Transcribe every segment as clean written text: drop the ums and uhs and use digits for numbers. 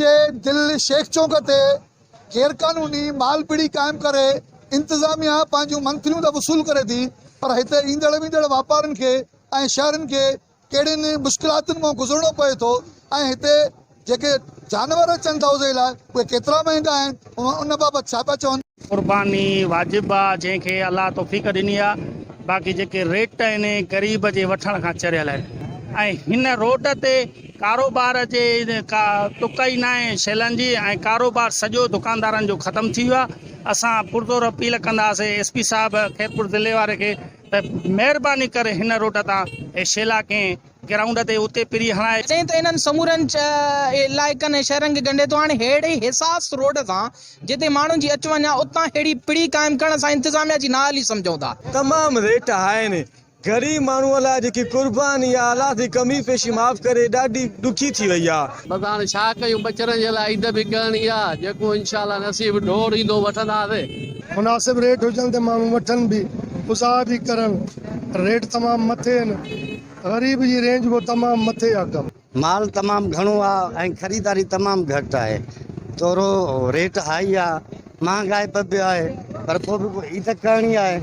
جي دل شيخ چونڪ تي غيرقانوني مال پڙي قائم ڪري انتظاميا پنهنجون منٿليون ته وصول ڪري ٿي پر هتي ايندڙ ويندڙ واپارين کي ۽ شهرين کي ڪهڙين مشڪلاتن مان گذرڻو پوي ٿو ۽ هتي جيڪي جانور اچن ٿا اضحيي لاء اهي ڪيترا مهنگا آهن ان بابت ڇا پيا چون. قرباني واجب آ جنهن کي الله توفيق ڏني آ باقي جيڪي ريٽ آهن غريب جي وٺڻ کان چريل آهن ۽ هن روڊ تي ڪاروبار جي ڪا تڪ ئي ناهي شيلن جي ۽ ڪاروبار سڄو دڪاندارن جو ختم ٿي ويو آ اسان پرزور اپيل ڪنداسين ايس پي صاحب خيرپور ضلعي واري کي ته مهرباني ڪري هن روڊ تان اهي شيلا ڪنهن گرائونڊ تي اتي پري هڻائي. چيائين ته انهن سمورن علائقن ۽ شهرن کي ڳنڍي ٿو، هاڻي ههڙي حساس روڊ تان جتي ماڻهن جي اچ وڃ آهي اتان ههڙي پڙي قائم ڪرڻ اسان انتظاميا جي نااهلي سمجهون ٿا. تمام ريٽ هاء آهن غريب ماڻهو لاء جيڪي قرباني آ الله سائين ڪمي پيشي معاف ڪري ڏاڍي ڏکي ٿي وئي آ. بس هاڻي ڇا ڪيون ٻچڙن جي لاء عيد به ڪرڻي آ جيڪو انشاء الله نصيب ڍور ايندو وٺنداسين. مناسب ريٽ هجن ته ماڻهو وٺن به ازاء به ڪرن ريٽ تمام مٿي آهن غريب جي رينج کان تمام مٿي آ ڪم. مال تمام گهڻو آ ۽ خريداري تمام گهٽ آهي ٿورو ريٽ هائي آ مهانگائپ به آهي پر پوء به عيد ڪرڻي آهي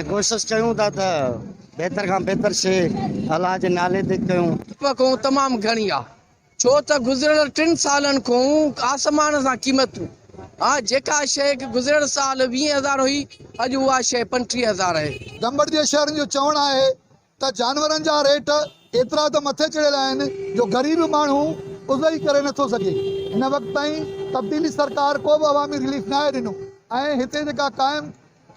۽ ڪوشش ڪيون ٿا ته بهتر کان بهتر شي الله جي نالي تي ڪيون. کان تمام گهڻي آ ڇو ته گذريل ٽن سالن کان آسمان سان قيمتون آ جيڪا شيء گذريل سال ويهين هزار هئي اڄ اها شيء پنٽيهه هزار آهي. گمبٽ جي شهرين جو چوڻ آهي ته جانورن جا ريٽ ايترا ته مٿي چڙهيل آهن جو غريب ماڻهو اضحي ڪري نٿو سگهي، هن وقت تائين تبديلي سرڪار ڪو به عوامي رليف ناهي ڏنو ۽ هتي جيڪا قائم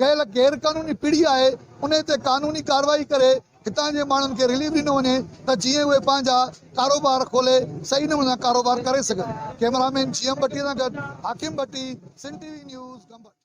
ڪيل غيرقانوني پڙي آهي انهي تي قانوني ڪارروائي ڪري هتان جي ماڻهن کي رليف ڏنو وڃي ته جيئن اهي پنهنجا ڪاروبار کولي صحيح نموني سان ڪاروبار ڪري سگهن. ڪئميرا مين جي ايم ڀٽي سان گڏ Hakim Bhatti, Sindh T V news, Gambat.